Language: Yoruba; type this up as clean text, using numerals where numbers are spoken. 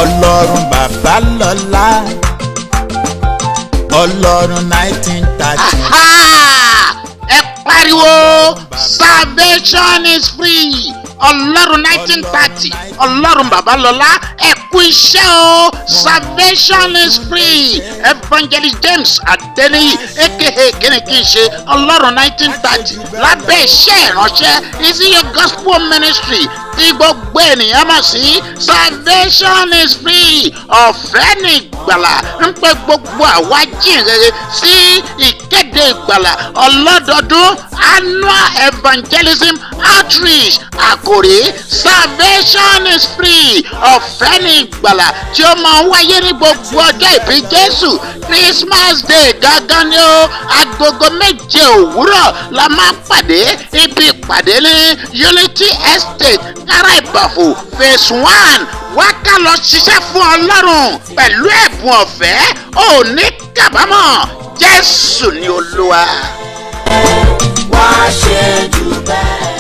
Ọlọ́run bàbá lọ́lá, Ọlọ́run 1930. Ẹ pariwo, "Salvation is free." Ọlọ́run 1930, Ọlọ́run Babalọ́lá, ẹ kú iṣẹ́ o. Salvation is free. Evangelist James Adeniyi, aka Kíni Kí N Ṣe, Ọlọ́run 1930, lábẹ́ iṣẹ́ ìránṣẹ́ Easy Gospel Ministry tí gbogbo ènìyàn mọ̀ sí Salvation is Free, ọ̀fẹ́ ní ìgbàlà, ń pè gbogbo àwa ajíhìnrere sí ìkéde ìgbàlà ọlọ́dọọdún, annual evangelism outreach, àkòrí "Salvation is Free", ọ̀fẹ́ ní ìgbàlà, tí ó máa ń wáyé ní gbogbo ọjọ́ ìbí Jésù, Christmas Day gangan ni ó. Agogo 7 òwúrọ̀ la máa ń pàdé. Ibi ìpàdé ní Unity Estate, Kára Ìbàfò, Phase 1. Wá ká lọ ṣiṣẹ́ fún Ọlọ́run pẹ̀lú ẹ̀bùn ọ̀fẹ́. Ò ní kábàámọ̀. Jésù ni Olúwa. Wá ṣe jù bẹ́ẹ̀.